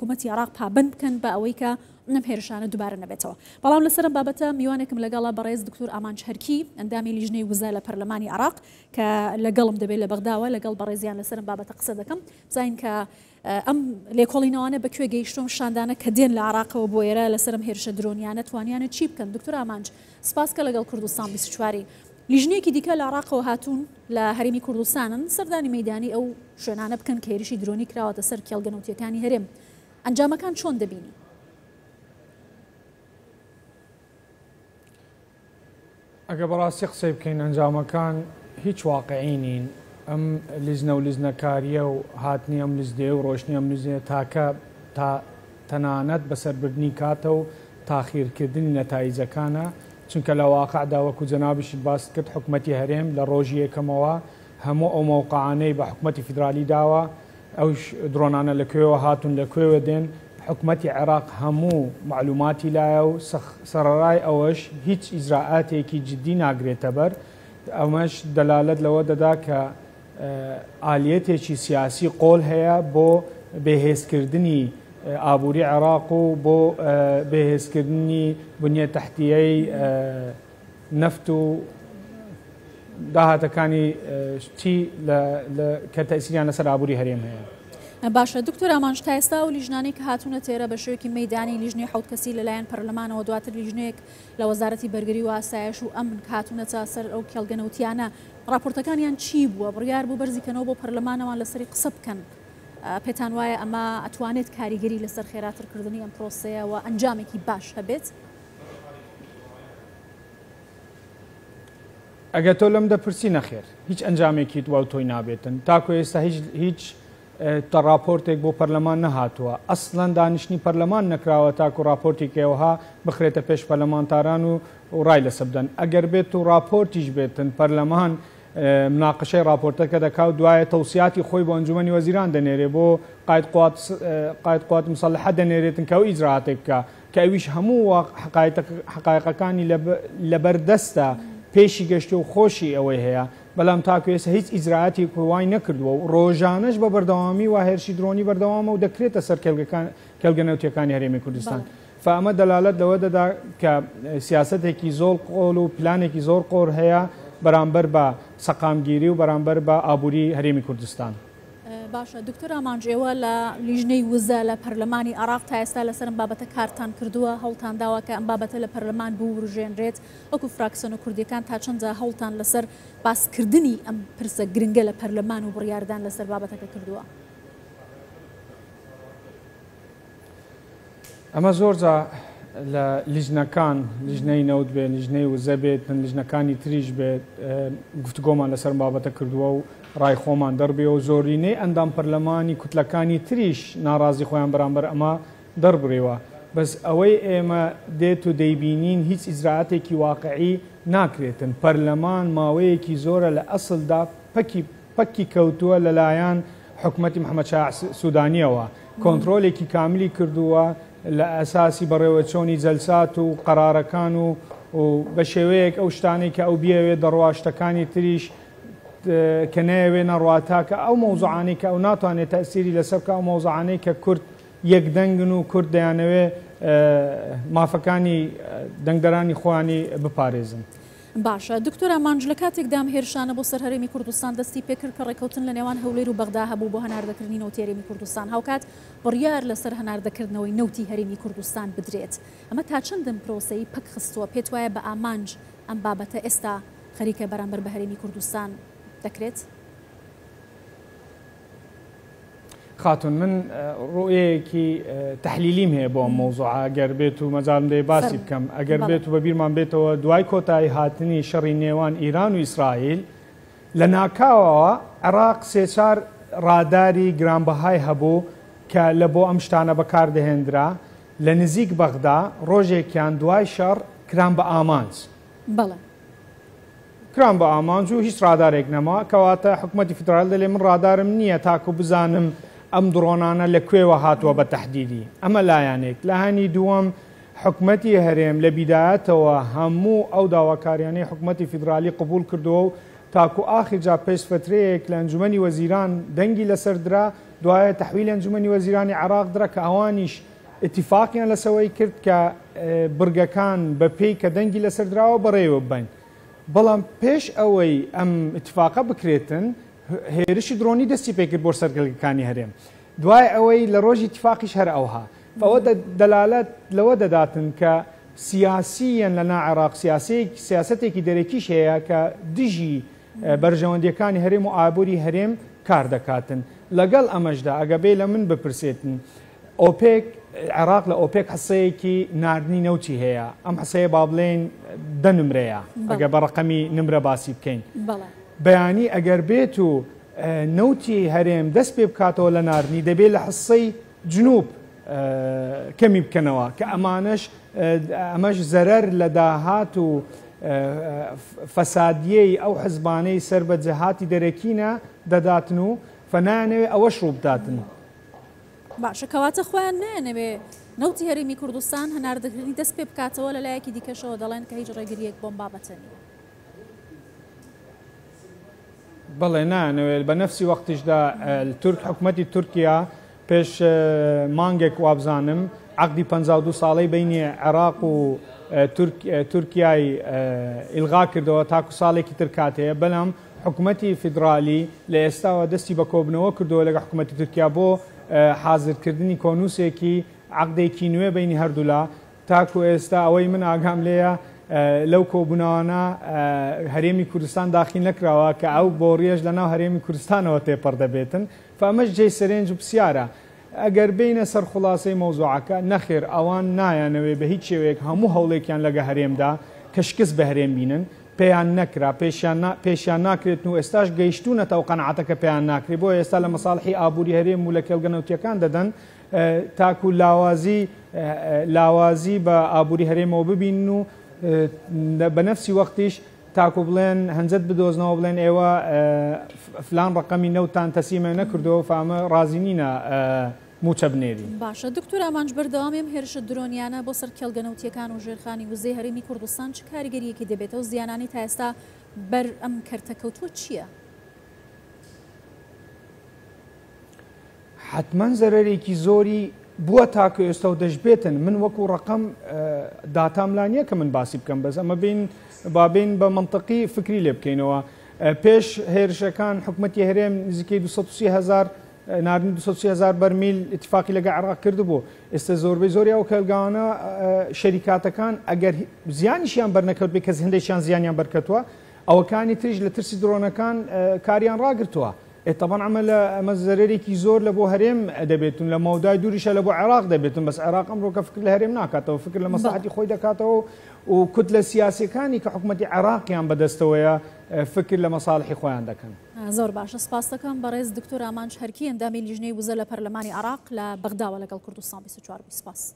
حکوومەتی عێراق پابەند بکەن بە ئەوەی کە ئەم هێرشانە دووبارە نەبێتەوە. بەڵام لەسەر ئەم بابەتە میوانێکم لەگەڵە بەڕێز دکتور ئامانج هەرکی ئەندامی لیژنەی وزە لە پەرلەمانی عێراق کە لەگەڵم دەبێت لە بەغداوە لەگەڵ بەڕێزیان لەسەر ئەم بابەتە قسە دەکەم بزانین کە ئەم لێکۆڵینەوانە بە کوێ گەیشتوون شاندانە کە دێن لە عێراقەوە بۆ ئێرە لەسەر ئەم هێرشە درۆنیانە توانیانە چی بکەن دکتور ئامانج سپاس کە لەگەڵ کوردستان 24 لیژنەیەکی دیکە لە عێراقەوە هاتوون لە هەرێمی کوردستانن سەردانی مەیدانی ئەو شوێنانە بکەن کە هێرشی درۆنی کراوەتە سەر کێڵگە نەوتیەکانی هەرێم ئەنجامەکان چۆن دەبینی؟ ئەگەر بەڕاستی قسەی بکەین ئەنجامەکان هیچ واقعی نین. ئەم لیژنە و لیژنەکارییە و هاتنی ئەم لیژنەیە و ڕۆیشتنی ئەم لیژنەیە تاکە تا تەنانەت بەسەربردنی کاتە و تاخیرکردنی نەتایجەکانە، چونکە لە واقعدا وەکو جەنابیشت باست کرد حکومەتی هەرێم لە ڕۆژی یەکەمەوە هەموو ئەو مەوقعانەی بە حکومەتی فیدرالی داوە ئەو درۆنانە لە کوێوە هاتوون لە کوێوە دێن، حکومەتی عێراق هەموو مەعلوماتی لایە و سەڕەرای ئەوەش هیچ ئیجرائاتێکی جدی ناگرێتەبەر، ئەمەش دەلالەت لەوە دەدا کە ئالیەتێکی سیاسی قۆل هەیە بۆ بێهێزکردنی ئابووری عێراق و بۆ بێهێزکردنی بنیە تەحتیەی نەفت و داهاتەکانی چی کە تەئسیریان لەسەر ئابووری هەرێم هەیە. باشە دکتۆر ئامانج تا ئێستا ئەو لیژنانەی کە هاتوونەتە ئێرە بە شێوەیەکی مەیدانی لیژنەی حەوت کەسی لەلایەن پەرلەمانەوە دواتر لیژنەیەک لە وەزارەتی بەرگری و ئاسایش و ئەمن کە هاتوونەتە سەر ئەو کێڵگە نەوتیانە ڕاپۆرتەکانیان چی بووە بڕیار بوو بەرزی کەنەوە بۆ پەرلەمانەوان لەسەری قسە بکەن پێتان وایە ئەمە ئەتوانێت کاریگەری لەسەر خێراترکردنی ئەم پرۆسەیە و ئەنجامێکی باش هەبێت؟ ئەگەر تۆ لەم دەپرسی نەخێر هیچ ئەنجامێکیت واو تۆی نابێتن تاکو ئێستا هیچ هیچ راپۆرتێک بۆ پەرلەمان نەهاتووە ئەسڵەن دانیشتنی پەرلەمان نەکراوە تاکو راپۆرتێکی ئەوها بخرێتە پێش پەرلەمانتاران و ڕای لەسە بدەن ئەگەر بێت و راپۆرتیش بێتن پەرلەمان مناقشەی راپۆرتەکە دەکا و دوایە تەوسیاتی خۆی بۆ ئەنجومەنی وەزیران دەنێرێ بۆ قاید قوات قاید قوات مسلحە دەنێرێتن کە ئەو ئیجرائاتێک بکا کە ئەویش هەموو حەقایقەکانی لەبەردەستە پێشی گەشتووە و خۆشی ئەوەی هەیە، بەلام تاکو ئێستا هیچ ئیجرائاتێک وای نەکردووە و ڕۆژانەش بە بەردەوامی وا هێرشی درۆنی بەردەوامە و دەکرێتە سەر کێڵگە نەوتیەکانی هەرێمی کوردستان. فە ئەمە دەلالەت لەوە دەدا کە سیاسەتێکی زۆڵ قۆڵ و پلانێکی زۆر قۆر هەیە بەرامبەر بە سەقامگیری و بەرامبەر بە ئابووری هەرێمی کوردستان. باشە دکتۆر ئامانج ئێوە لە لیژنەی وزە لە پەرلەمانی عێراق تا ئێستا لەسەر ئەم بابەتە کارتان کردووە، هەوڵتان داوە کە ئەم بابەتە لە پەرلەمان بوروژێنرێت، وەکو فراکسیۆنە کوردییەکان تا چەندە هەوڵتان لەسەر باسکردنی ئەم پرسە گرنگە لە پەرلەمان و بڕیاردان لەسەر بابەتەکە کردووە؟ ئەمە زۆر جا لە لیژنەکان، لیژنەی نەوت بێت، لیژنەی وزە بێت، لیژنەکانی تریش بێت، گفتوگۆمان لەسەر بابەتە کردووە و ڕای خۆمان دەربڕیوە و زۆرینەی ئەندام پەرلەمانی کوتلەکانی تریش ناڕازی خۆیان بەرامبەر ئەمە دەربڕیوە. بەس ئەوەی ئێمە دێت و دەیبینین هیچ ئیجرائاتێکی واقعی ناکرێتن. پەرلەمان ماوەیەکی زۆرە لە ئەسڵدا پەکی پەکی کەوتووە لەلایەن حکومەتی محەمەد شایع سودانیەوە کۆنترۆلێکی کاملی کردووە لە ئەساسی بەڕێوەچۆنی جەلسات و قەرارەکان و و بە شێوەیەک ئەو شتانەی کە ئەو بیەوێت دەڕوا شتەکانی تریش کە نەیەوێ نەڕوا تاکە ئەو مەوزوعانەی کە ئەو ناتوانێت تەئسیری لەسەر بکا ئەو مەوزوعانەی کە کورد یەکدەنگن و کورد دەیانەوێ مافەکانی دەنگدەرانی خۆیانی بپارێزن. باشە دکتۆر ئامانج لە کاتێکدا ئەم هێرشانە بۆ سەر هەرێمی کوردستان دەستی پێکرد کە ڕێکەوتن لە نێوان هەولێر و بەغدا هەبوو بۆ هەناردەکردنی نەوتی هەرێمی کوردستان هاوکات بڕیار لەسەر هەناردەکردنەوەی نەوتی هەرێمی کوردستان بدرێت ئەمە تا چەند ئەم پرۆسەی پەک خستووە پێت وایە بە ئامانج ئەم بابەتە ئێستا خەریکە بەرامبەر بە هەرێمی کوردستان دەکرێت؟ خاتون من ڕوئیەیەکی تەحلیلیم هەیە بۆ ئەم مەوزوعە گەر بێت و مەجالم دەی باسی بکەم ئەگەر بێت و بەبیرمان بێتەوە دوای کۆتایی هاتنی شەڕی نێوان ئیران و ئیسرائیل لە ناکاوەوە عێراق سێچار ڕاداری گرانبەهای هەبوو کە لە بۆ ئەم شتانە بەکاردەهێنرا لە نزیک بەغدا ڕۆژێکیان دوای شەڕ کران بە ئامانج. بەڵێ. کران بە ئامانج و هیچ ڕادارێک نەما، کەواتە حکومەتی فیدراڵی دەلێ من ڕادارم نییە تاکو بزانم ئەم دڕۆنانە لە کوێوە هاتووە بە تەحدیدی، ئەمە لایەنێک، لایەنی دووەم حکومەتی هەرێم لە بیدایەتەوە هەموو ئەو داواکاریانەی حکومەتی فیدرالی قبوڵ کردووە و تاکو ئاخیر جا پێش فەترەیەک لە ئەنجومەنی وەزیران دەنگی لەسەر درا. دوایە تەحویلی ئەنجومەنی وەزیرانی عێراق درا کە ئەوانیش ئیتیفاقیان لەسەوەی کرد کە بڕگەکان بە پێی کە دەنگی لەسەر دراوە بەڕێوە ببەین. بەڵام پێش ئەوەی ئەم ئیتیفاقە بکرێتن هێرشی درۆنی دەستی پێکرد بۆ سەر کێڵگەکانی هەرێم. دوای ئەوەی لە ڕۆژی ئیتیفاقیش هەر ئەوها. ئەوە دەلالەت لەوە دەداتن کە سیاسییەن لە نا عێراق سیاسەتێکی دەرەکیش هەیە کە دژی بەرژەوەندیەکانی هەرێم و ئابوری هەرێم کار دەکاتن. لەگەڵ ئەمەشدا ئەگە بێ لە من بپرسێتن ئۆپێک عێراق لە ئۆپێک حسەیەکی ناردنی نەوتی هەیە، ئەم حسەیە با بڵێین 10 نمرەیە ئەگە بە ڕقەمی نمرە باسی بکەین. بەیانی ئەگەر بێت و نەوتی هەرێم دەست پێ بکاتەوە لە ناردنی دەبێت لە حسەی جنوب کەمی بکەنەوە کە ئەمانەش ئەمەش زەرەر لە داهات و فەسادیەی ئەو حزبانەی سەر بە جەهاتی دەرەکینە دەداتن و فەنانەوێ ئەوەش ڕووبداتن. باشە کەواتە خۆیان نایانەوێ نەوتی هەرێمی کوردستان هەناردەکردنی دەست پێ بکاتەوە، لە لایەکی دیکەشەوە دەڵێن کە هیچ ڕێگرییەک بۆم بابەتە نییە. بەڵێ نایانەوێت. بە نەفسی وەختیشدا تورک حکومەتی تورکیا پێش مانگێک وابزانم عەقدی 52 ساڵەی بینی عێراق و تورکیای ئیلغا کردەوە تاکو ساڵێکی تر کات هەیە، بەڵام حکومەتی فیدرالی لە ئێستاوە دەستی بە کۆبنەوە کردەوە لەگە حکومەتی تورکیا بۆ حاضرکردنی کۆنووسێکی عەقدێکی نوێ بینی هەردوولا. تاکو ئێستا ئەوەی من ئاگام لێیە لەو کۆبوونەوانە هەرێمی کوردستان داخیل نەکراوە کە ئەو بۆڕیەش لەناو هەرێمی کوردستانەوە تێپەڕ دەبێتن، فەمەش جێی سەرنج و پرسیارە. ئەگەر بینە سەر خلاصەی مەوزوعەکە، نەخێر ئەوان نایانەوێ بە هیچ شێوەیەک هەموو هەوڵێکیان لەگە هەرێمدا کە شکست بە هەرێم بینن پێیان نەکرا، پێشیان ناکرێتن و ئێستاش گەیشتونەتە ئەو قەناعەتە کە پێیان ناکرێت، بۆیە ئێستا لە مەساڵحی ئابووری هەرێم و لە کێڵگە نەوتیەکان دەدەن تاکو لاوازی بە ئابووری هەرێمەوە ببینن و بە نەفسی وەختیش تاکو بڵێن هەنجەت بدۆزنەوە بڵێن ئێوە فلان ڕقەمی نەوتان تەسلیمە نەکردەوە فامە ڕازی نینە موچە بنێرین. باشە دکتۆر ئامانج، بەردەوامی ئەم هێرشە درۆنیانە بۆ سەر کێڵگە نەوتیەکان و ژێرخانی وزەی هەرێمی کوردستان چ کاریگەریەکی دەبێتەوە؟ زیانانی تا ئێستا بەر ئەم کەرتە کەوتووە چییە؟ حتمما زەرەرێکی زۆری بووە تاکو ئێستا و دەشبێتن. من وەکو ڕقم داتام لا نییە کە من باسی بکەم، بەس ئەمە بین بابین بە منطقی فکری لێ بکەینەوە. پێش هێرشەکان حکومەتی هەرێم نزیکەی 230,000 ناردنی 230,000 بەرمیل اتفاقی لەگە عێراق کردبوو. ئێستا زۆربەی زۆری ئەو کێڵگانە شەریکاتەکان ئەگەر زیانیشیان بەرنەکەوت بێ کەس هەندێکیان زیانیان بەرکەوتووە، ئەوەکانی تریش لە ترسی درۆنەکان کاریان ڕاگرتووە. طبعا ئەمە ئەمە زەرەرێکی زۆر لە بۆ هەرێم دەبێتون، لە مەودای دووریشە لە بۆ عێراق دەبێتون، بەس عێراق ئەمڕۆ کە فکر لە هەرێم ناکاتەوە، فکر لە مەسڵەحەتی خۆی دەکاتەوە و کوتلە سیاسیەکانی کە حکومەتی عێراقیان بەدەستەوەیە فکر لە مەساڵحی خۆیان دەکەن. زۆر باشە، سپاس دەکەم بەڕێز دکتۆر ئامانج هەرکی، ئەندامی لیژنەی وزە لە پەرلەمانی عێراق لە بەغداوە لەگەڵ کوردستان 24. سپاس.